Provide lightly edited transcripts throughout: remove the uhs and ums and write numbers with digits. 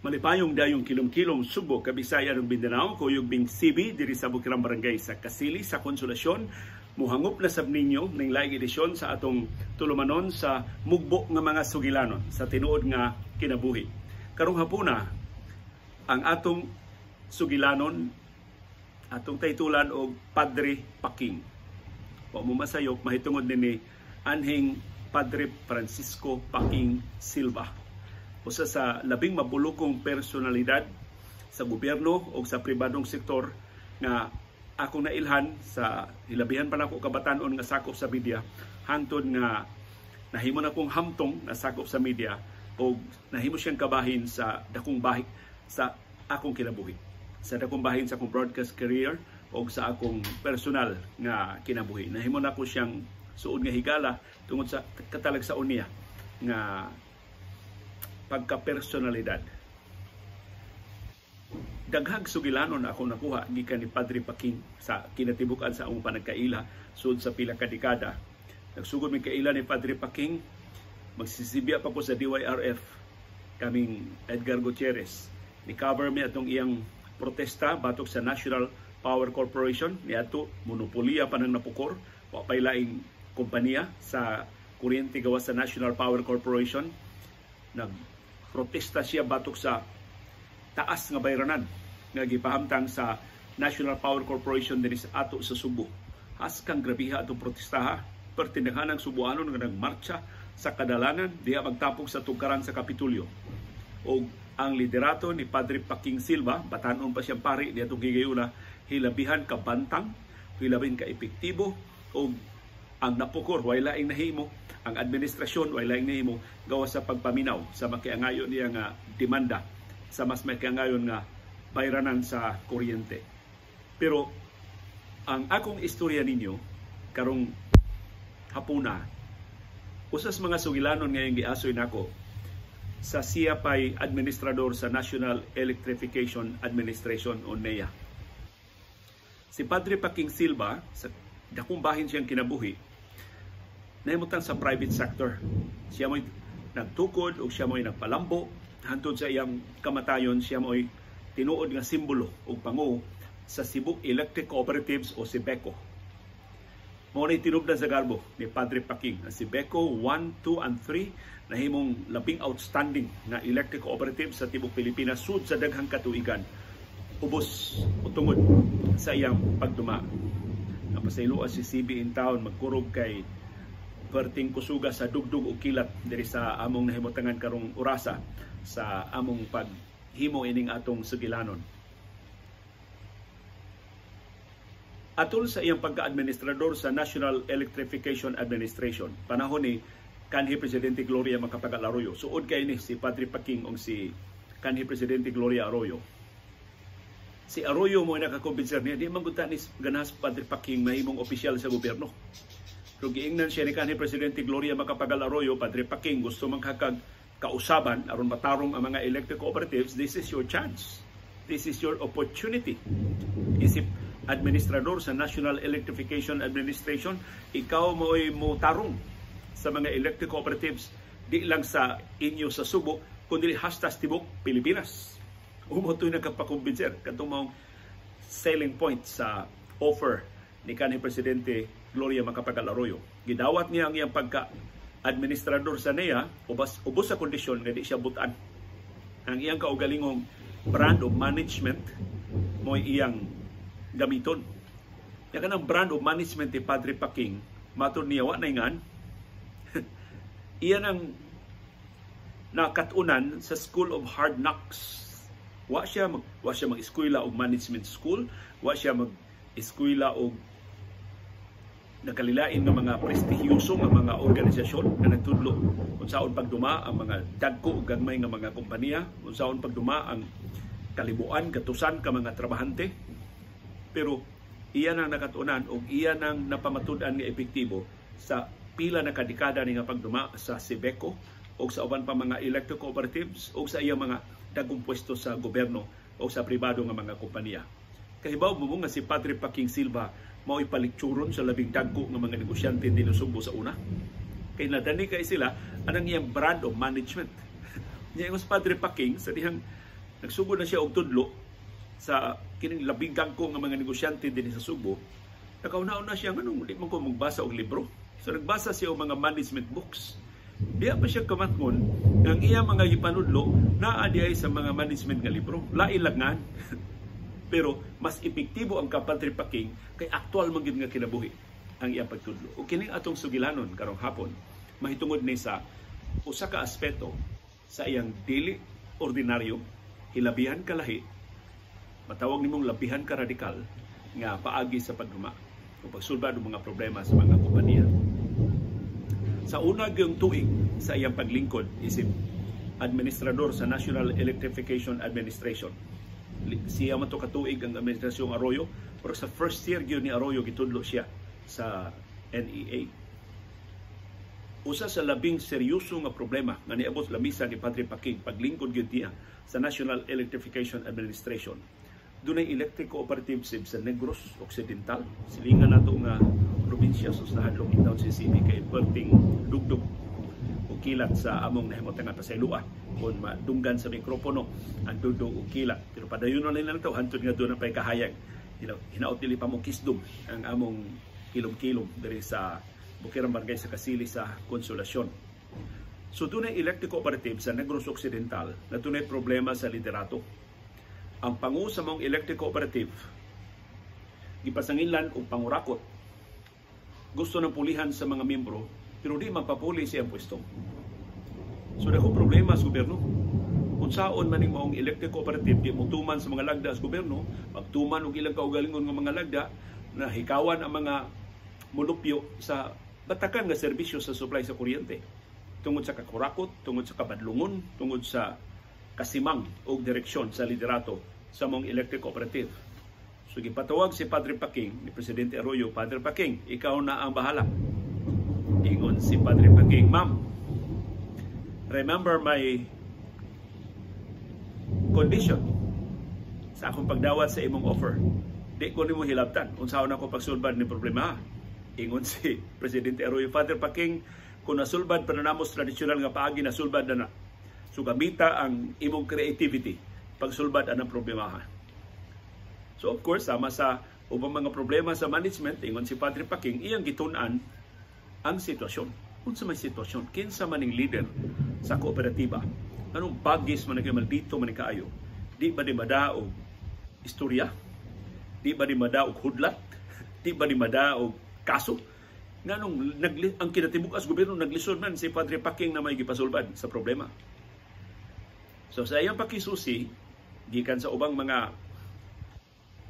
Malipayong dayong kilom-kilom Subo, Kabisayan ug Mindanao, kuyog Bing CB diri sa Bukirang Barangay sa Kasili sa Konsolasyon. Muhangop na sab ninyo ning laing edisyon sa atong tulumanon sa mugbo nga mga sugilanon sa tinuod nga kinabuhi. Karong hapuna, ang atong sugilanon atong taytulan og Padre Paking. Wa mo masayop mahitungod nini anhing Padre Francisco Paking Silva, usa sa labing mabulukong personalidad sa gobyerno o sa pribadong sektor nga akong nailhan sa hilabihan pa nako kabatan-on nga sakop sa media hangtod nga nahimo na kong hamtong na sakop sa media o nahimo siyang kabahin sa dakong bahi sa akong kinabuhi, sa dakong bahin sa akong broadcast career o sa akong personal nga kinabuhi. Nahimo nako siyang suod nga higala tungod sa katalagsaon niya nga pagkapersonalidad. Daghag sugilanon ako nakuha gikan ni Padre Paking sa kinatibuk-an sa among panagkaila sud sa pila ka dekada. Nagsugod mi kaila ni Padre Paking, magsisibya pa ko sa DYRF kaming Edgar Gutierrez. Ni-cover mi atong iyang protesta batok sa National Power Corporation niadto monopoliya pa nang napukor, wa pay laing kompanya sa kuryente gawas sa National Power Corporation. Nagprotesta siya batok sa taas nga bayranan nga gipahamtang sa National Power Corporation dinhi sa ato sa Subo. Haskang grabiha atong protestaha, pertindaghanang Subuanon nga nagmarcha sa kadalanan diha magtapok sa tugkaran sa Kapitulyo. Og ang liderato ni Padre Paking Silva, batanon pa siyang pari diatong higayuna, hilabihan ka bantang, hilabihan ka epektibo, og ang napukor way laing nahimo, ang administrasyon way laing nahimo gawas sa pagpaminaw sa makiangayon niya nga demanda sa mas makiangayon nga bayranan sa kuryente. Pero ang akong istorya ninyo karong hapuna, usas mga sugilanon ngayong giasoy nako sa siya pay administrador sa National Electrification Administration o NEA. Si Padre Paking Silva, sa dakong bahin siyang kinabuhi, nahimutang sa private sector. Siya mo'y nagtukod o siya mo'y nagpalambo. Hantod sa iyang kamatayon, siya mo'y tinuod nga simbolo o pangu sa Cebu Electric Cooperatives o CEBECO. Mao ni tinubdan sa garbo ni Padre Paking. Ang CEBECO 1, 2, and 3 nahimong labing outstanding na electric cooperative sa tibok Pilipinas sud sa daghang katuigan ubos o tungod sa iyang pagduma. Napasayloa si CB in town magkurog kay perting kusuga sa dugdug o kilat diri sa among nahimutangan karong orasa sa among paghimo ining atong sugilanon. Atol sa iyang pagka-administrador sa National Electrification Administration, panahon ni kanhi Presidente Gloria Macapagal Arroyo. Suod kay ni si Padre Paking og si kanhi Presidente Gloria Arroyo. Si Arroyo mo nakakumbinser niya, di man gud ta ni ganahas Padre Paking mahimong opisyal sa gobyerno. Pero giingnan siya ni kanhi Presidente Gloria Macapagal Arroyo, Padre Paking, gusto man kakag kausaban aron matarong ang mga electric cooperatives, this is your chance. This is your opportunity. Isip administrador sa National Electrification Administration, ikaw mo'y motarong sa mga electric cooperatives di lang sa inyo sa Subo, kundi hastas tibok Pilipinas. Umo to'y nagkapakumbinser katong maong selling point sa offer ni kanhi Presidente Gloria Macapagal Arroyo. Gidawat niya ang iyang pagka-administrador sa NEA ubos, ubos sa kondisyon nga di siya butan. Ang iyang kaugalingong brand of management mo'y iyang gamiton. Ya kanang brand of management ni Padre Paking, matud niya wa na ingan, iyan ang nakatunan sa School of Hard Knocks. Wa siya mag-eskwela og management school, wa siya mag-eskwela og nakalilain nga mga prestihiyoso nga mga organisasyon nga nagtudlo unsaon pagduma ang mga dagko ug gagmay nga mga kompanya, unsaon pagduma ang kalibuan, gatusan ka mga trabahante. Pero iyan ang nakatunan og iyan ang napamatud-an nga epektibo sa pila na kadekada ni nga pagduma sa CEBECO o sa uban pa mga electric cooperatives o sa iyang mga dagkong pwesto sa gobyerno o sa pribado nga mga kompanya. Kahibaw mo nga si Padre Paking Silva mao'y palikturon sa labing dagko nga mga negosyante dinhi Subo sa una. Kay nadani kay sila anang iyang brand of management. Niya si Padre Paking sa dihang Nagsugod na siya og tudlo sa kining labing dagko nga mga negosyante dinhi sa Subo. Nakauna-una siya, nganong di man ko magbasa og libro? So nagbasa siya og mga management books. Diya pa siya kamatngon ang iya mga gipanudlo naa diay sa mga management nga libro. Lain lang, pero mas epektibo ang Kapadre Paking kay aktual man gyud nga kinabuhi ang iyang pagtudlo. Ug kining atong sugilanon karong hapon mahitungod ni sa usa ka aspeto sa iyang dili ordinaryo, hilabihan kalahi, matawag nimong labihan ka radikal nga paagi sa pagduma o pagsulbad og mga problema sa mga kompanya. Sa una gyung tuig sa iyang paglingkod isip administrador sa National Electrification Administration, siya man to katuig ang administrasyong Arroyo, pero sa first year gyud ni Arroyo gitudlo siya sa NEA. Usa sa labing seryoso nga problema nga niabot lamisa ni Padre Paking paglingkod gyud niya sa National Electrification Administration, dunay electric cooperative sa Negros Occidental, silingan nato nga probinsya. Sus, nahadlok intawon si CB kay perting dugdug o kilat sa among nahimutang nga pasayloa kung madunggan sa mikropono ang dugdug o kilat. Pero padayon na lang to hantod nga doon na pa'y kahayag. Hinaot dili pa mo kisdom ang among kilom-kilom diri sa Bukirang Barangay sa Kasili sa Konsolasyon. So dunay electric cooperative sa Negros Occidental na dunay problema sa liderato. Ang pangu sa mong electric cooperative gipasanginlan og pangurakot. Gusto ng pulihan sa mga miyembro, pero di magpapuli siyang pwesto. So dako problema sa gobyerno. Unsaon man ning maong electric cooperative, di motuman sa mga lagda sa gobyerno, magtuman og ilang kaugalingon nga mga lagda, na hikawan ang mga mulupyo sa batakan nga serbisyo sa supply sa kuryente tungod sa kakurakot, tungod sa kabadlungon, tungod sa kasimang og direksyon sa liderato sa mong electric cooperative. So gipatawag si Padre Paking ni Presidente Arroyo. "Padre Paking, ikaw na ang bahala." Ingon si Padre Paking, "Ma'am, remember my condition sa akong pagdawat sa imong offer. Di ko nimo hilabtan unsaon ako pagsulbad ni problema." Ingon si Presidente Arroyo, "Father Paking, kung nasulbad pa na namo sa tradisyonal nga paagi, nasulbad na na. So gamita ang imong creativity pagsulbad anang problema." So of course, sama sa ubang mga problema sa management, ingon si Padre Paking, iyang gitun-an ang sitwasyon. Unsa may sitwasyon? Kinsa man ning leader sa kooperatiba? Anong bagis man ang maldito man kaayo? Di ba di mada og istorya? Di ba di mada og hudlat? Di ba di mada og kaso? Nganong ang kinatibuk-as gobyerno naglisod man si Padre Paking na may gipasulbad sa problema? So sa iyang pakisusi, gikan sa ubang mga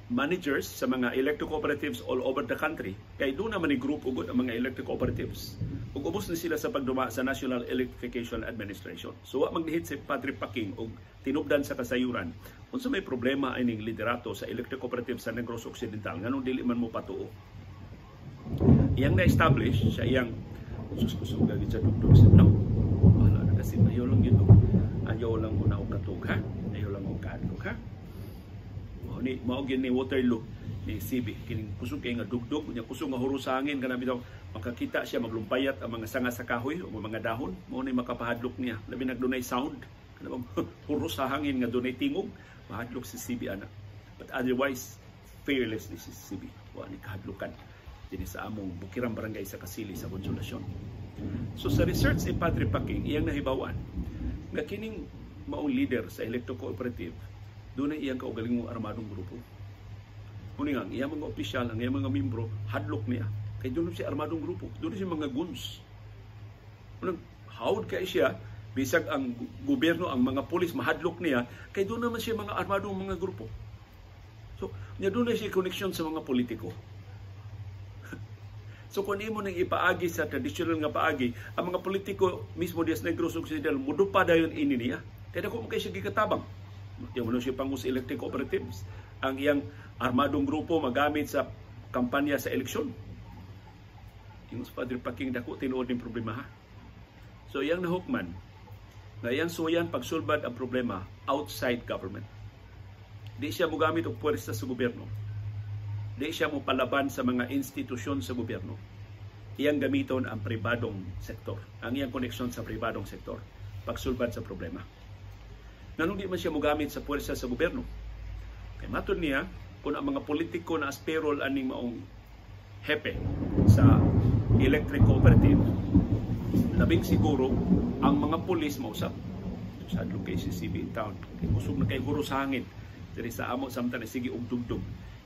managers sa mga electric cooperatives all over the country, kay doon naman ni group ugod ang mga electric cooperatives, ug ubos ni sila sa pagduma sa National Electrification Administration. So wa maglihit si Padre Paking og tinubdan sa kasayuran unsa may problema ining liderato sa electric cooperative sa Negros Occidental, nganong dili man mo patuo. Iyang na-establish sa iyang, sus, kusog gid sa dugdug sa, no, wala na kasi, ayaw lang yun, ayaw lang una og katug ha, ayaw lang og kahadlok ha. Mao ni, mao gyud ni Waterloo ni CB, kining kusog kay nga dugdug nya, kusog nga huros sa hangin, kana bitaw makakita siya maglumpayat ang mga sanga sa kahoy o mga dahon, mao ni makapahadlok niya. Labi nag dunay sound, kana bang huros sa hangin nga dunay tingog, mahadlok si CB ana. But otherwise, fearless ni si CB, wa ni kahadlokan dinhi sa among Bukirang Barangay sa Kasili sa Konsolasyon. So sa research ni Padre Paking, iyang nahibawan nga kining maong leader sa electro cooperative dunay iyang kaugalingong armadong grupo. Muni nga, ang iyang mga opisyal, ang iyang mga membro, hadlok niya. Kay doon siya armadong grupo, doon siya mga guns. Unang, hawd kay siya, bisag ang gobyerno, ang mga pulis, mahadlok niya, kay doon naman siya mga armadong mga grupo. So, niya doon na siya connection sa mga politiko. So kung imo nang ipaagi sa traditional nga paagi, ang mga politiko mismo dias Negros Occidental mudupa dayon ini niya. Kaya dako man kay siya gikatabang. Yung ano siya pangus electric cooperatives. Ang iyang armadong grupo magamit sa kampanya sa eleksyon. Yung sa Padre Paking, dako tinuod ning problema ha. So iyang nahukman na iyang suwayan pagsulbad ang problema outside government. Di siya mogamit og puwersa sa gobyerno. Di siya mo palaban sa mga institusyon sa gobyerno. Iyang gamiton ang pribadong sektor, ang iyang koneksyon sa pribadong sektor pagsulbad sa problema. Nganong di man siya mogamit sa puwersa sa gobyerno? Kay matod niya, kung ang mga politiko na as payroll aning maong hepe sa electric cooperative, labing siguro ang mga pulis mausap. Sa adlok kay CCB in town. Kay kusog na kay guro sa hangin diri sa amo samtang sige og dugdug.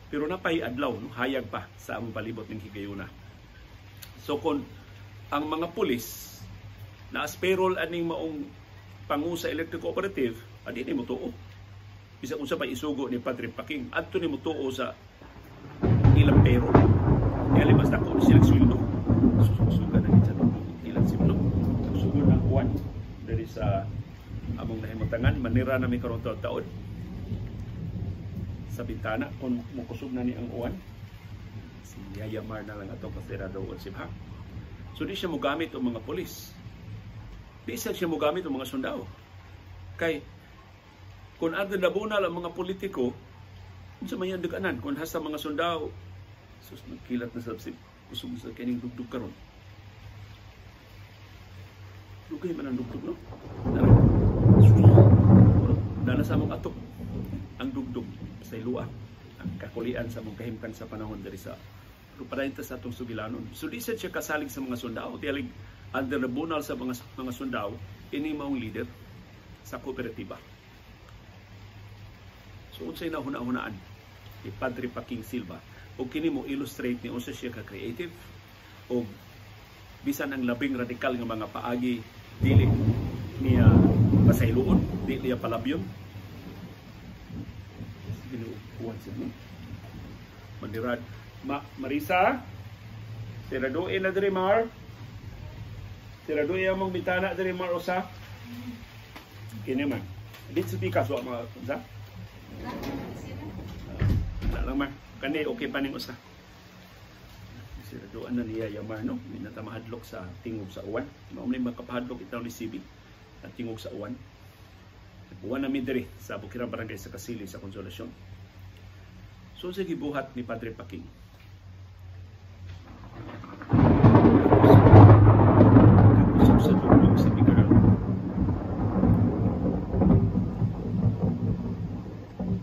Pero napay adlaw, no, hayag pa sa among palibot ning higayuna. So kung ang mga pulis na as payroll aning maong pangu sa electric cooperative, adi ni mo tuo. Bisan unsa pa isugo ni Padre Paking, adto ni mo tuo sa ilang payroll. Kaya mas dako sila sweldo. Susuga na gid sa ilang sweldo. Sugod ang uwan diri sa among nahimutangan, manira na mi karon taud sa bintana kung mukusog na ni ang uwan. Si Yaya Mar na lang atong pasirado o sibha. So di siya mogamit og mga pulis. Di siya mogamit og mga sundao. Kay kung adto nabunal ang mga politiko, unsa man yang duganan kung hasta mga sundao, sus, nagkilat na sa kusog sa kining dugdug karon. Dugay man ang dugdug, no? Dara. Dala sa among atok ang dugdug sa ilua, ang kakulian sa among kahimtang sa panahon diri sa padayon ta sa atong sugilanon. So di sad siya kasalig sa mga sundao, tiyalig under nabunal sa mga sundao ini maong leader sa kooperatiba. So unsay nahuna-hunaan ni Padre Paking Silva o kini mo illustrate ni unsa siya ka creative o bisan ang labing radikal nga mga paagi dili niya pasayloon, dili niya palabyon. Ginuuwan siya ni Mandirad. Marisa, siraduin na diri Mar. Siraduin among bintana diri Mar usa. Kini man. Di sa pikas wa mga unsa? Wala lang Mar. Kani okay pa ning usa. Siraduan na niya Yamar, no? Hindi na ta mahadlok sa tingog sa uwan. Mao man makapahadlok itaw ni CB ang tingog sa uwan. Buwan na mi diri sa Bukirang Barangay sa Kasili sa Konsolasyon. So sa gibuhat ni Padre Paking, kakusog sa dugdug si Bigaro.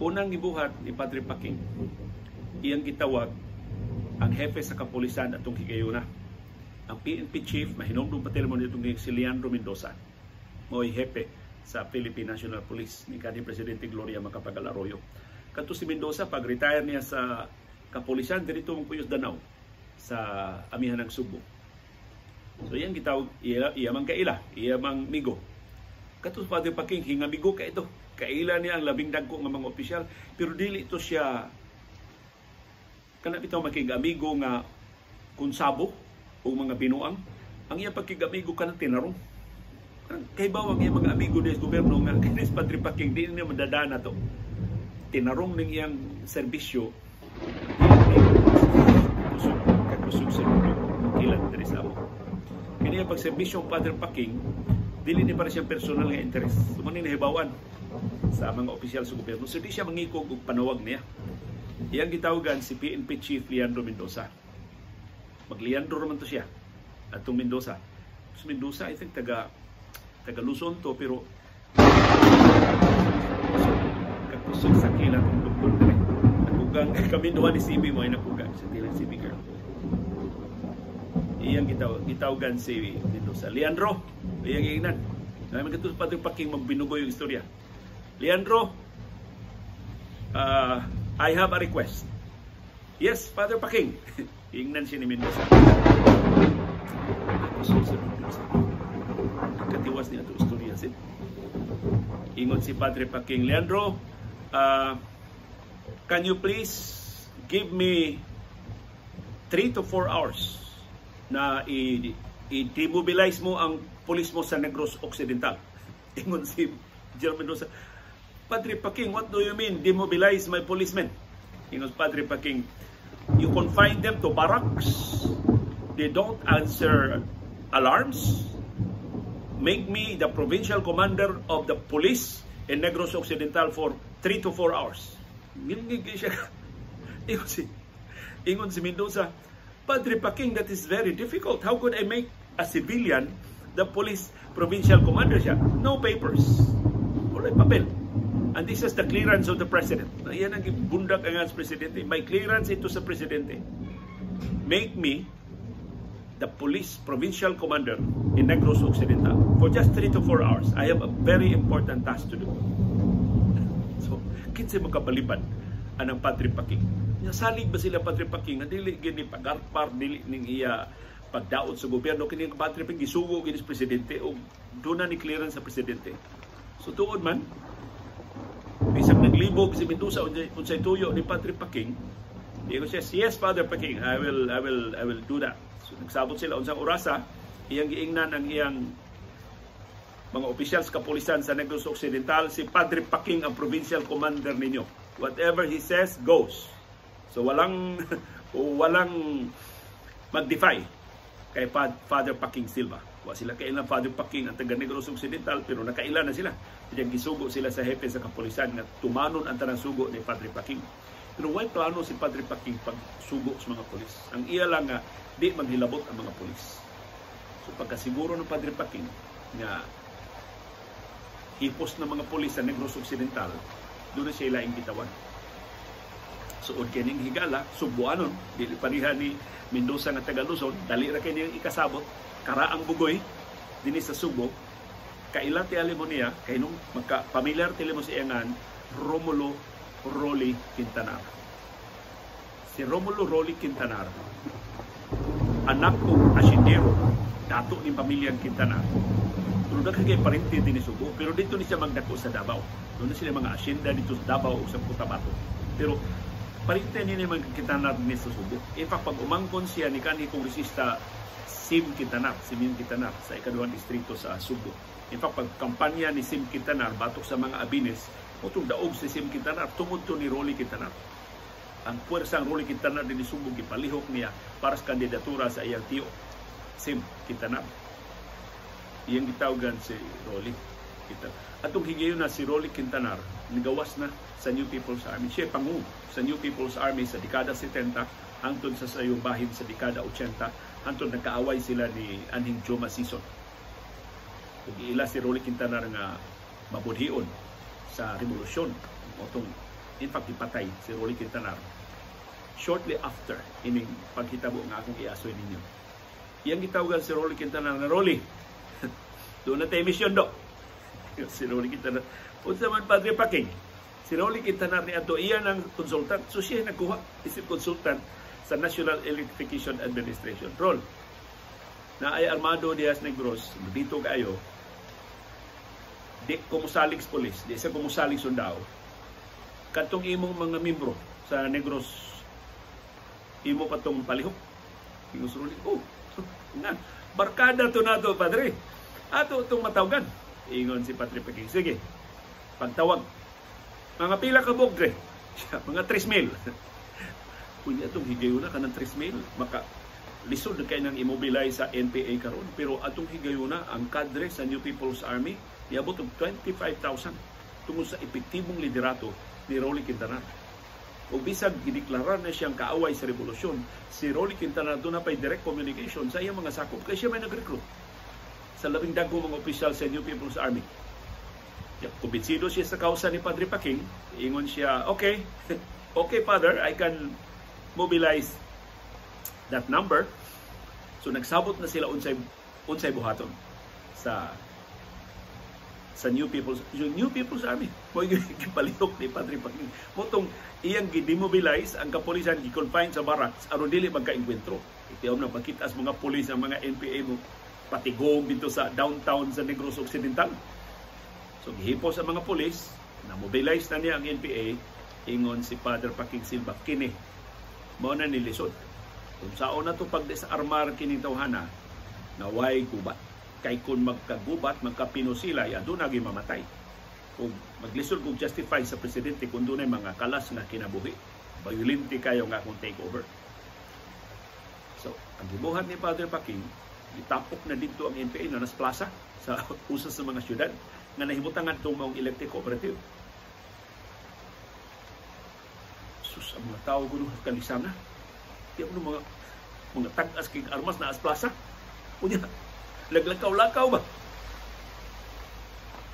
Unang gibuhat ni Padre Paking, iyang gitawag ang hepe sa kapulisan atong higayuna. Ang PNP chief, mahinumdum pa mo nitong si Leandro Mendoza, mao'y hepe sa Philippine National Police ni kanhi Presidente Gloria Macapagal Arroyo. Kadto si Mendoza, pag-retire niya sa kapulisan, dito mong puyos Danao sa amihan ng Subo. So iyang gitawag, iya mang kaila, iya mang migo. Kadto si Padre Paking, hingamigo ka ito. Kaila niya ang labing dagko nga mga opisyal, pero dili ito siya kana bitaw makig-amigo nga kunsabo o mga binuang. Ang iya pagkig-amigo kanang tinarong. Kay baw ang iya mga amigo des gobyerno nga kinis Padre Paking di niya madadana to. Tinarong ning iyang serbisyo, kusog kakusog sa mundo kilat diri sa amo. Kini ang pagserbisyo Padre Paking dili ni para siyang personal nga interes. So man ni nahibawan sa mga opisyal sa gobyerno. So di siya mangikog og panawag niya. Iyang gitawagan si PNP Chief Leandro Mendoza. Mag-Leandro naman to siya atong Mendoza. So Mendoza, I think taga Luzon to, pero kakusog sa kilat ang doktor diri. Nakugang kami duha ni CB mo ay nakugang sa tilang CB girl. Iyang gitawagan si Mendoza. Leandro, iyang giingnan. Naman kato Padre Paking magbinugoy yung istorya. Leandro, I have a request. Yes, Father Paking. Ingnan siya ni Mendoza. Kakusog sa Mendoza. Katiwas niya ito istorya si. Ingon si Padre Paking, Leandro, can you please give me 3 to 4 hours na i-demobilize mo ang pulis mo sa Negros Occidental? Ingon si General Mendoza, Padre Paking, what do you mean demobilize my policemen? Ingon Padre Paking, you confine them to barracks, they don't answer alarms, make me the provincial commander of the police in Negros Occidental for 3 to 4 hours. Ngilngig siya. Ingon si Mendoza, Padre Paking, that is very difficult. How could I make a civilian the police provincial commander siya? No papers. Walay papel. And this is the clearance of the president. Iyan ang gibundak ang sa presidente. May clearance ito sa presidente. Make me the police provincial commander in Negros Occidental for just 3 to 4 hours. I have a very important task to do. So, kinsay makabaliban anang Padre Paking? Nasalig ba sila Padre Paking nga dili gini pagarpar, dili ning iya pagdaot sa gobyerno? Kini ang Padre Paking gisugo gini sa presidente o doon na ni clearance sa presidente. So tuod man, bisag naglibog si Mendoza unsay tuyo ni Padre Paking, digo siya, "Yes, Father Paking, I will do that." So nagsabot sila unsang orasa, iyang giingnan ang iyang mga opisyal sa kapulisan sa Negros Occidental, "Si Padre Paking ang provincial commander ninyo. Whatever he says goes." So walang walang mag-defy kay Father Paking Silva. Wa sila kailan Father Paking ang taga Negros Occidental, pero nakaila na sila. Kaya gisugo sila sa hepe sa kapulisan nga tumanon ang tanang sugo ni Padre Paking. Pero way plano si Padre Paking pagsugo sa mga pulis. Ang iya lang nga di maghilabot ang mga pulis. So pagkasiguro ng Padre Paking nga hipos ng mga pulis sa Negros Occidental, doon na siya ilaing bitawan. Suod kining higala, Subuanon, dili pareha ni Mendoza nga taga Luzon, dali ra kay niyang ikasabot, karaang bugoy dinhi sa Subo. Kaila ti mo niya, kay nung magka pamilyar ti mo sa iyangan, Romulo Rolly Quintanar. Si Romulo Rolly Quintanar, anak og asyendero, dato ni pamilyang Quintanar. Pero daghan kay parente dinhi Subo, pero dito ni siya magdako sa Davao. Doon na sila mga asyenda dito sa Davao o sa Cotabato. Pero parente ni mga Quintanar ni sa Subo. In fact, pag umangkon siya ni kanhi kongresista Sim Quintanar, Simeon Quintanar sa ikaduhang distrito sa Subo. In fact, pag kampanya ni Sim Quintanar batok sa mga Abines, mutong daog si Sim Quintanar tungod to ni Rolly Quintanar. Ang puwersa ang Rolly Quintanar dinhi Subo gipalihok niya para sa kandidatura sa iyang tiyo, Sim Quintanar. Iyang gitawagan si Rolly Quintanar. Atong higayon na si Rolly Quintanar nigawas na sa New People's Army. Siya pangu sa New People's Army sa dekada 70 hangtod sa sayong bahin sa dekada 80, hangtod nagkaaway sila ni anhing Joma Sison. Ug giila si Rolly Quintanar nga mabudhion sa revolusyon. Otong in fact ipatay si Rolly Quintanar shortly after ining paghitabo nga akong iasoy ninyo. Iyang gitawagan si Rolly Quintanar na, "Rolly, doon na tayo mission do." Si Rolly Quintanar, "Unsa man, Padre Paking?" Si Rolly Quintanar ni ato iyan ang consultant. So siya nagkuha isip consultant sa National Electrification Administration. "Rol, na ay armado diha sa Negros, dito kayo, di ko musalig sa polis, di sa ko musalig sundao. Katong imong mga membro sa Negros, imo pa tong palihok." Ingon si Rolly, "Oh, nga, barkada to nato, Padre. Ato itong matawgan." Ingon si Padre Paking, "Sige, pagtawag. Mga pila ka bugre?" "Mga 3 mil." Kunya itong higayuna ka ng 3 mil, maka lisod na kay nang immobilize sa NPA karon, pero atong higayuna ang kadre sa New People's Army niabot og 25,000 tungod sa epektibong liderato ni Rolly Quintanar. Ug bisag gideklarar na siyang kaaway sa revolusyon, si Rolly Quintanar doon na pay direct communication sa iyang mga sakop kay siya may nag-recruit sa labing dagko mga opisyal sa New People's Army. Ya, kumbinsido siya sa kausa ni Padre Paking, ingon siya, Okay, Father, I can mobilize that number." So nagsabot na sila unsay unsay buhaton sa New People's, yung New People's Army. Mo gipalihok ni Padre Paking. Motong iyang gidemobilize ang kapulisan, gi-confine sa barracks aron dili magkaengkwentro. Itiyaw na pagkita sa mga pulis ang mga NPA mo patigong dito sa downtown sa Negros Occidental. So gihipos ang mga pulis, na-mobilize na niya ang NPA, ingon si Father Paking Silva, "Kini mao na nilisod. Kung saon na to pag-disarmar kining tawhana na way gubat. Kay kung magkagubat, magkapinusilay, aduna gyud mamatay. Ug maglisod kog justify sa presidente kung dunay mga kalas nga kinabuhi. Violente kayo nga akong take over." So, ang gibuhat ni Father Paking, gitapok na dito ang NPA na nas plaza sa usa sa mga syudad nga nahimutangan itong maong electric cooperative. Sus, ang mga tao kuno kalisana. Di ako mga tag-as kay armas na as plaza. Unya, laglakaw-lakaw ba?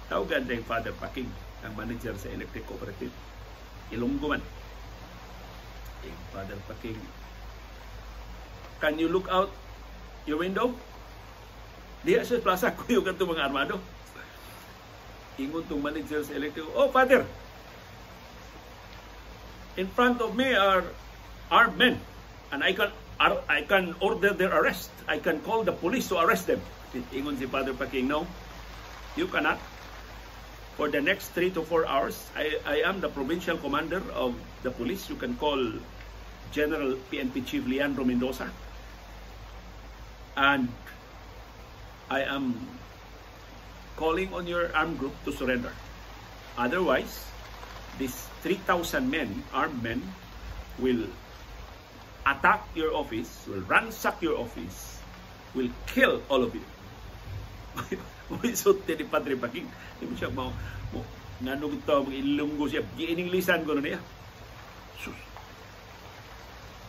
Tawagan din Father Paking, ang manager sa Electric Cooperative. Ilonggo man. Eh, Father Paking, "Can you look out your window?" Diha sa plaza, kuyog ato mga armado. Ingon tong manager sa electric, "Oh, Father, in front of me are armed men and I can order their arrest. I can call the police to arrest them." Ingon si Father Paking, "No, you cannot. For the next 3 to 4 hours, I am the provincial commander of the police. You can call General PNP Chief Leandro Mendoza. And I am calling on your armed group to surrender. Otherwise, these 3,000 men, armed men, will attack your office, will ransack your office, will kill all of you." Sulti ni Padre Paking. Di mo siya mo ngano to Ilonggo siya, giininglisan ko na niya. Sus.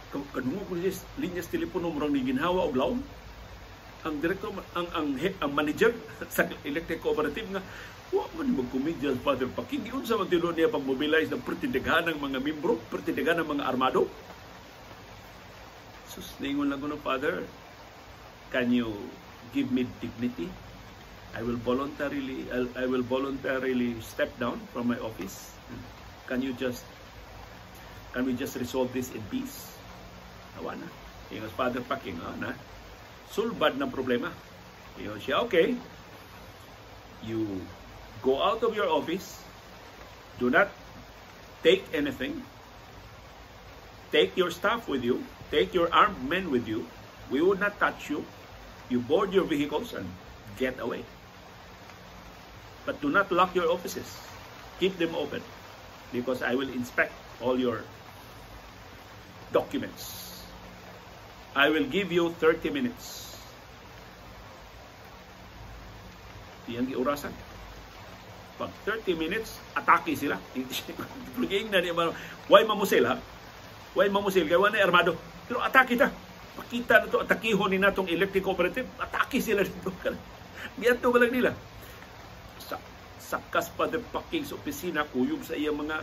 Kadungog ko siya linyas telepono, murang ni ginhawa og lawom. Ang direktor, ang manager sa Electric Cooperative nga wa man magkomedya Father Paking. Giunsa man tinuod niya pag-mobilize ng pertidaghanang mga membro, pertidaghanang mga armado? Sus, ningon lang ko no, "Father, can you give me dignity? I will voluntarily step down from my office. Can we just resolve this in peace?" Awa na. Ingon Father Paking, ah, na. Sulbad ng problema. Ingon siya, "Okay. You go out of your office. Do not take anything. Take your staff with you. Take your armed men with you. We would not touch you. You board your vehicles and get away. But do not lock your offices. Keep them open because I will inspect all your documents. I will give you 30 minutes." Iyang giurasan. Pag 30 minutes, atake sila. Paging na niya, why mamusil ha? Why mamusil? Kaya wala armado. Pero atake ta. Pakita na to, atakihon ni natong Electric Cooperative. Atake sila dito. Giadto ba lang nila? Sa, sakas Father Paking sa opisina, kuyog sa iyang mga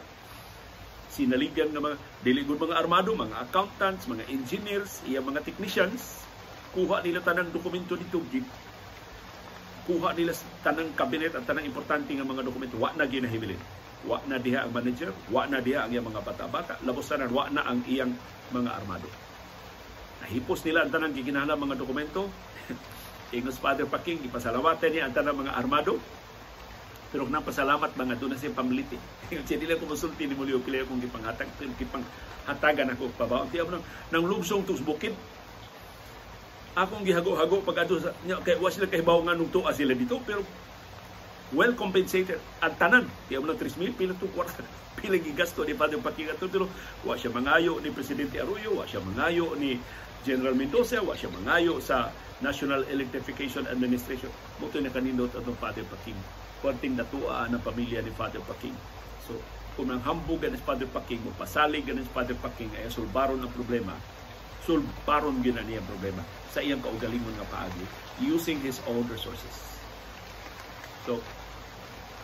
sinaligan nga mga dili mga armado, mga accountants, mga engineers, iyang mga technicians, kuha nila tanang dokumento dito, kuha nila tanang kabinet at tanang importante nga mga dokumento, wa na ginahibilin. Wa na diha ang manager, wa na diha ang iyang mga bata-bata, labos tanan wa na ang iyang mga armado. Nahipos nila ang tanang gikinahanglan mga dokumento. Ingos Father Paking, ipasalamatan niya ang tanang mga armado. Pero kung napasalamat mga doon na siya pamliti. Siya dili ko musulti ni Mulio pila akong gipanghatag, gipanghatagan ako pabaon. Tiya mo nang lugsong tus bukid. Akong gihago-hago pag adto sa nya kay wa sila kahibaw nga nung tuwa sila dito, pero well compensated ang tanan. Tiya mo nang 3,000 pila to kwarta. Pila gigasto ni Father Paking ato, pero wa siya mangayo ni Presidente Arroyo, wa siya mangayo ni General Mendoza, wa siya mangayo sa National Electrification Administration. Mao na kanindot atong Father Paking. Konting natua ng pamilya ni Father Paking. So, kung ang hambog ni Father Paking, mo pasalig ni Father Paking, ay sulbaron ang problema, sulbaron gyud na niya ang problema sa iyang kaugalingon nga paagi using his own resources. So,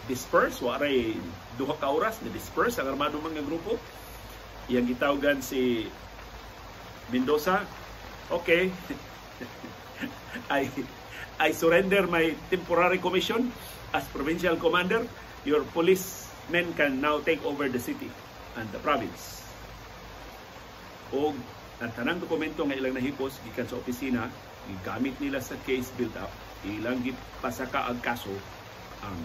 disperse, waray 2 ka oras, ni disperse ang armado mga grupo. Iyang gitawgan si Mendoza, "Okay, I surrender my temporary commission as provincial commander. Your policemen can now take over the city and the province." O ang tanang dokumento nga ilang nahipos gikan sa opisina, gigamit nila sa case build up, ilang gipasaka ang kaso ang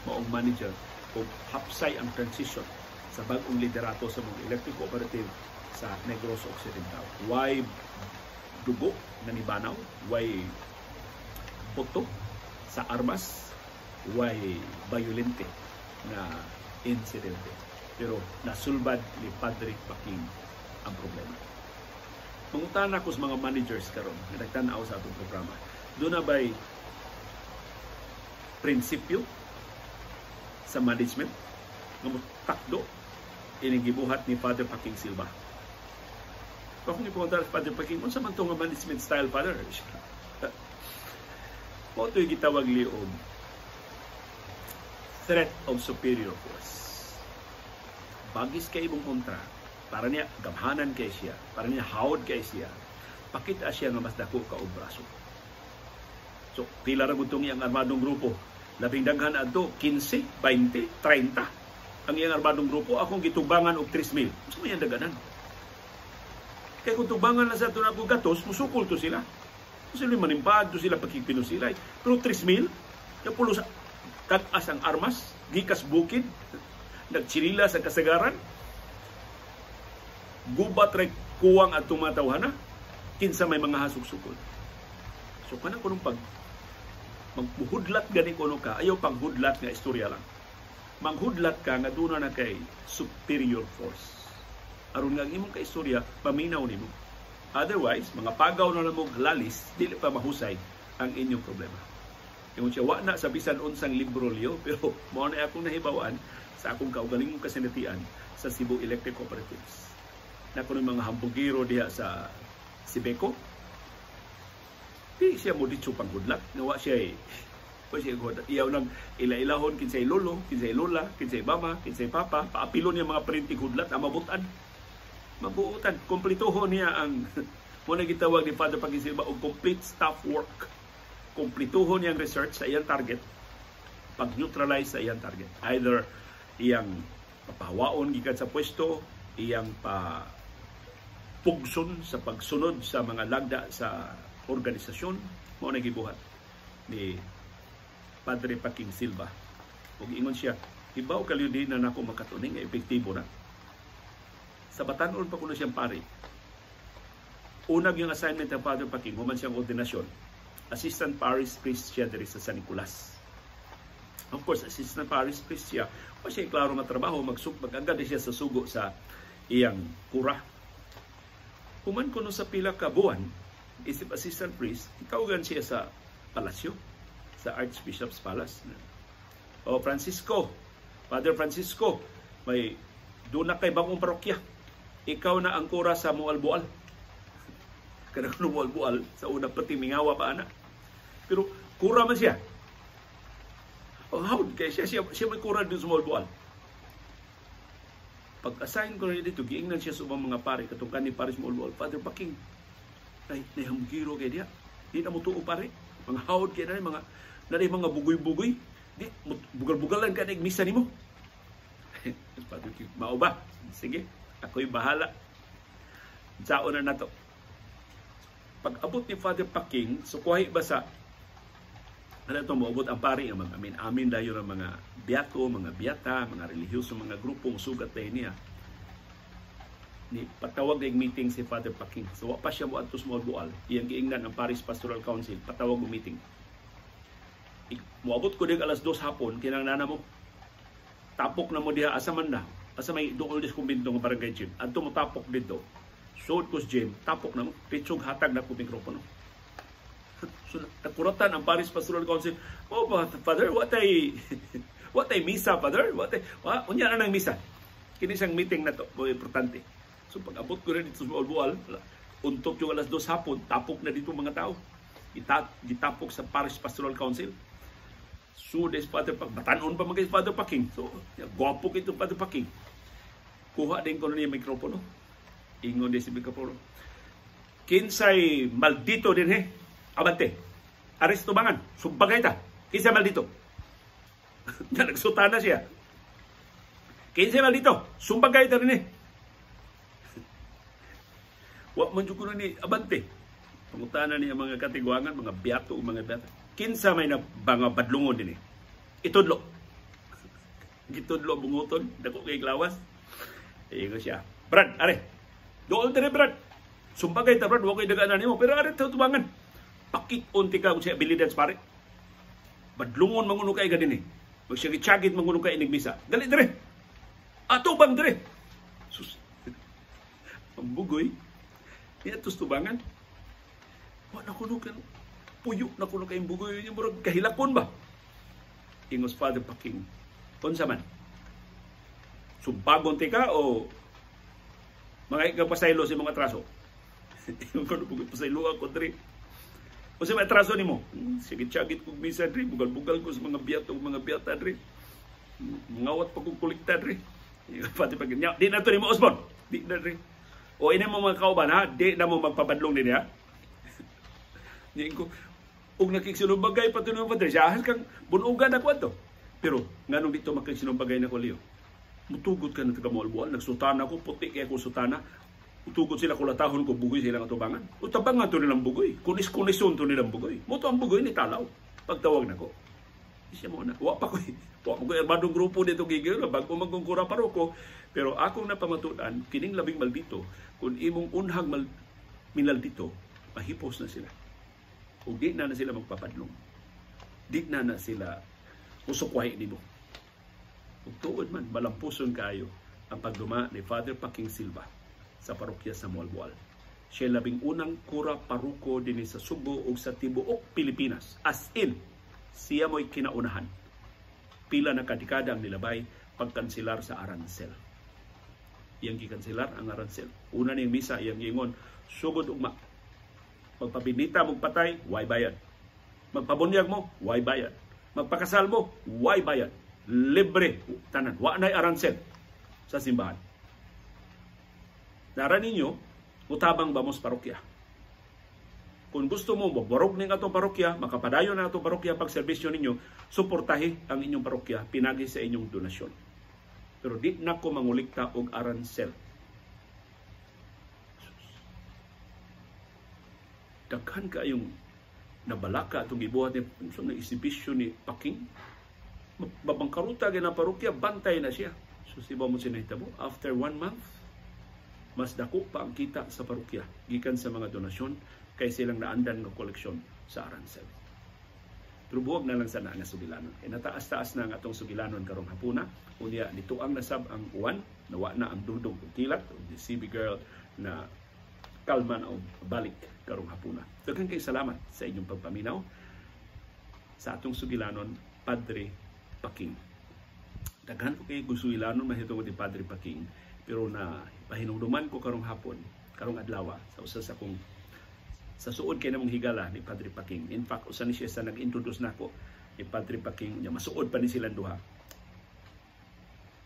maong manager o hapsay ang transition sa bag-ong liderato sa mga electric cooperative sa Negros Occidental. Why dugo nga nibanaw, why puto sa armas, why violente na insidente. Pero nasulbad ni Padre Paking ang problema. Mangutana ko sa mga managers karon nga nagtan-aw sa atong programa. Doon na ba'y prinsipyo sa management nga motakdo ining gibuhat ni Father Paking Silva? Kung ipunta sa Father Paking, unsa man to nga management style, Father? Mao to'y gitawag liog Threat of superior force. Bagis kay imong kontra, para niya gamhanan kay siya, para niya hawod kay siya, pakita siya nga mas dako ka og braso. So, pila ra gud iyang armadong grupo? Labing daghan adto 15, 20, 30 ang iyang armadong grupo. Akong gitubangan og 3,000. Unsa may daganan? Kay kung tubangan na sa ato na gatos, musukol to sila. Sila manimpad to sila pagkipinusilay. Pero 3,000, napulo sa tag-as ang armas, gikas bukid, nagchirila sa kasagaran, gubat ray kuwang at tumatawhana, kinsa may mga hasok-sukol. So kanang kunong pag magbuhudlat gani kuno ka, ayaw panghudlat nga istorya lang. Manghudlat ka nga duna na kay superior force. Aron nga ang imong kaistorya, paminaw nimo. Otherwise, mga pagaw na lamog lalis, dili pa mahusay ang inyong problema. Ingon siya, wa na sa bisan unsang libro liyo, pero mao na akong nahibawan sa akong kaugalingong kasinatian sa Cebu Electric Cooperatives. Na kuno mga hambugiro diha sa Cebeco, di siya mo ditso panghudlat. Nga wa siya wa siya iyaw nang ila-ilahon kinsay lolo, kinsay lola, kinsay mama, kinsay papa, paapilo niya mga printing hudlat ang mabutan. Mabuutan, kompletohon niya ang mo na gitawag ni Father Pacquing Silva og complete staff work. Kompletohon niya ang research sa iyang target, pag-neutralize sa iyang target. Either iyang papahawaon gikan sa pwesto, iyang pa pugson sa pagsunod sa mga lagda sa organisasyon, mao na gibuhat ni Padre Pacquing Silva. Ug ingon siya, hibaw kaliw di na nako makatuning nga epektibo na. Sa batan-on pa kuno siyang pari. Unag yung assignment ng Father Pacquing, human siyang ordinasyon, assistant parish priest siya diri sa San Nicolas. Of course, assistant parish priest siya, o siya klaro nga trabaho, mag-agad siya sa sugo sa iyang kura. Human kuno sa pila ka buwan, isip assistant priest, itawagan siya sa palasyo, sa Archbishop's Palace. O Francisco, Father Francisco, may doon na kay bagong parokya. Ikaw na ang kura sa Mualbual. Kanang Mualbual, sa una pati mingawa pa ana. Pero kura man siya. Oh, how kay siya may kura dun sa Mualbual. Pag-assign ko na dito, giingnan siya sa ubang mga pare, katong kani pare sa Mualbual, Father Pacquing, ay, nahamgiro kay diya. Di na mo tuo pare. Mga hawd kay na, mga, na mga bugoy-bugoy. Di, bugal-bugalan ka na misa nimo. Father King, mao ba? Sige, ako'y bahala. Saon na nato. Pag-abot ni Father Pacquing, so kuhay ba sa ano ito, moabot ang pari, ang mga amin-amin dayon ang mga biyato, mga biyata, mga relihiyoso, mga grupo, sugat tayo niya. Ni patawag na meeting si Father Pacquing. So, wa pa siya moadto sa Mualbual. Iyang giingnan ang Parish Pastoral Council, patawag og meeting. Moabot ko din alas 2 hapon, kinang nana mo. Tapok na mo diha, asa man na. Asa may dool dis kumbinto ng barangay gym. Adto mo tapok dito. Suod ko sa gym, tapok na mo. Pitsog hatag na ko mikropono. So, nakuratan ang Parish Pastoral Council. Oh, Father, what ay misa, Father? What ay, unya na ng misa. Kini siyang meeting na to, importante. So, pag abot ko rin dito sa Mualbual, untok yung alas 2 hapon, tapok na dito mga tao. Gitapok sa Parish Pastoral Council. So, des Father Pacquing, batanon pa mga Father Pacquing. So, gwapo kito Father Pacquing. Kuha din ko na niya mikropono. Ingon din si mikropono. Kinsay maldito din he. Abante. Aresto bangan. Sumbagay ta. Kinsay maldito. Nagsutana siya. Kinsay maldito. Sumbagay ta rin eh. Wa man jud kuno ni abante. Pangutana niya mga katiguangan, mga biyato o mga biyata. Kinsa may na mga badlungon din eh. Itudlo. Gitudlo bunguton. Dako kay glawas. Ingon siya. Brad, are. Dool dire Brad. Sumbagay ta Brad, wa koy daganan nimo, pero are tubangan. Pakit-unti ka kung siya abilidad pare. Badlungon manguno kay gadin eh. Magsyagit-syagit manguno kay inig misa. Dali dire. Ato bang dire. Sus. Ang bugoy. Di atos tubangan. Wa na kuno kan puyo na kuno kay bugoy niya murag kahilakon ba. Ingos Father Pacquing. Unsa man? Sumbagon ti ka o mga ikaw pasaylo sa imong atraso? Ingon ko bugoy pasaylo ako diri. O sa atraso nimo? Sige, tiyagit kog misa diri, bugal-bugal ko sa mga biyato ug mga biyata diri. Mangawat pa kong kolekta dre. Pati pag di na to nimo, Osborne. Di na dre. O ini mo mga kauban ha, di na mo magpabadlong din ha. Di ko ug nakigsinumbagay pa tunog padre siya kang bunugan na kwadto. Pero nganong dito makigsinumbagay na ko, Leo? Mutugot ka na taga Moalboal, nagsutana ko, puti kay ko sutana. Utugot sila kulatahon ko bugoy silang atubangan. Utabangan to nilang bugoy. Kunis-kunison to nilang bugoy. Mo to ang bugoy ni Talaw. Pagtawag nako. Siya mo na. Wa pa ko. Wa mo ko armadong grupo dito gigil bago magkungkura paroko. Pero akong napamatudan kining labing maldito kung imong unhang minaldito, mahipos na sila. O di na na sila magpapadlong. Di na na sila usukwahi nimo. Ug tuod man, malampuson kaayo ang pagduma ni Father Paking Silva sa parokya sa Moalboal. Siya labing unang kura paruko dinhi sa Subo ug sa tibuok Pilipinas. As in, siya mo'y kinaunahan. Pila na kadekada ang nilabay pagkanselar sa aransel. Iyang gikanselar ang aransel. Una ning misa, iyang giingon, sugod ugma. Magpabinita mong patay, why bayad? Magpabunyag mo, why bayad? Magpakasal mo, why bayad? Libre tanan. Wa na'y aransel sa simbahan. Nara ninyo, mutabang ba mo sa parokya? Kung gusto mo, mabarog ning atong parokya, makapadayon na atong parokya pag serbisyo ninyo, suportahi ang inyong parokya, pinagi sa inyong donasyon. Pero di na ko mangulikta og aransel. Daghan kaayong nabalaka atong gibuhat ni unsa na exhibition ni Paking. Mabangkaruta gyud ang parokya, bantay na siya. So siba mo sinahitabo, after 1 month, mas dako pa ang kita sa parokya gikan sa mga donasyon kay silang naandan nga koleksyon sa aransel. Pero buwag na lang sa nga sugilanon. E nataas-taas na ang atong sugilanon karong hapuna. Unya nituang nasab ang uwan, nawa na ang dugdug og kilat og the CB girl na kalma na og balik karong hapuna. Daghan kay salamat sa inyong pagpaminaw sa atong sugilanon, Padre Paking. Daghan ko kay sugilanon mahitungod ni Padre Paking, pero na pahinumduman ko karong hapon, karong adlaw sa usa sa kong sa suod kay namong higala ni Padre Paking. In fact, usa ni siya sa nag-introduce nako ni Padre Paking, nya masuod pa ni silang duha.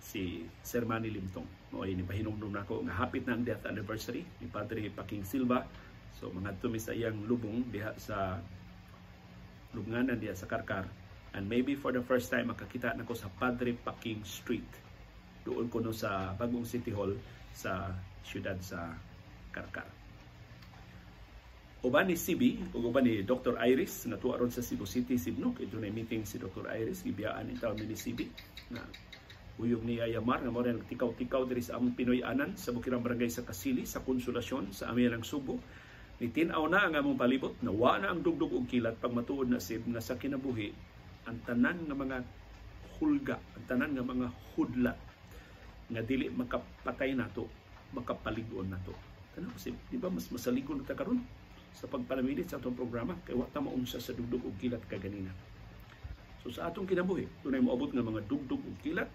Si Sir Manny Limtong. Mo ay ni pahinumdum nako nga hapit na ang death anniversary ni Padre Paking Silva. So mangadto mi sa iyang lubong diha sa lubnganan diha sa Karkar. And maybe for the first time makakita nako sa Padre Paking Street. Doon ko no sa bagong City Hall sa siyudad sa Karkar. Uban ni CB ug uban ni Dr. Iris natuwa ron sa Cebu City, Cebu. Kay dunay meeting si Dr. Iris, gibiyaan ni taon ni CB na uyog ni Yamar nga mao rin nagtikaw-tikaw diri sa among Pinoy-anan sa Bukirang Barangay sa Kasili, sa Konsolasyon sa Amihanang Subo. Nitin-aw na ang among palibot, nawa na ang dugdug og kilat pag matuod na sib nga sa kinabuhi ang tanan nga mga hulga, ang tanan nga mga hudlat nga dili makapatay nato, makapalig-on nato. Tanaw sib, di ba mas masaligon na ta karon sa pagpalamilit sa atong programa kay wa ta maunsa sa dugdug og kilat kaganina. So sa atong kinabuhi, dunay moabot nga mga dugdug og kilat,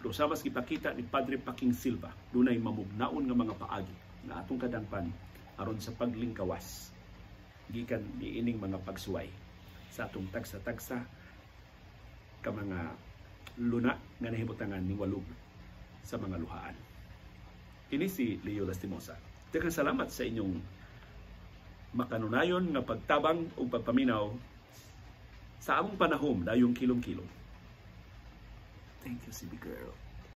pero sa mas gipakita ni Padre Paking Silva, dunay mamugnaon nga mga paagi na atong kadangpan aron sa paglingkawas gikan niining mga pagsuway sa atong tagsa-tagsa ka mga luna nga nahimutangan ni walog sa mga luhaan. Kini si Leo Lastimosa. Daghang salamat sa inyong makanunayon nga pagtabang ug pagpaminaw sa among panahom dayong kilom-kilom. Thank you, CB girl.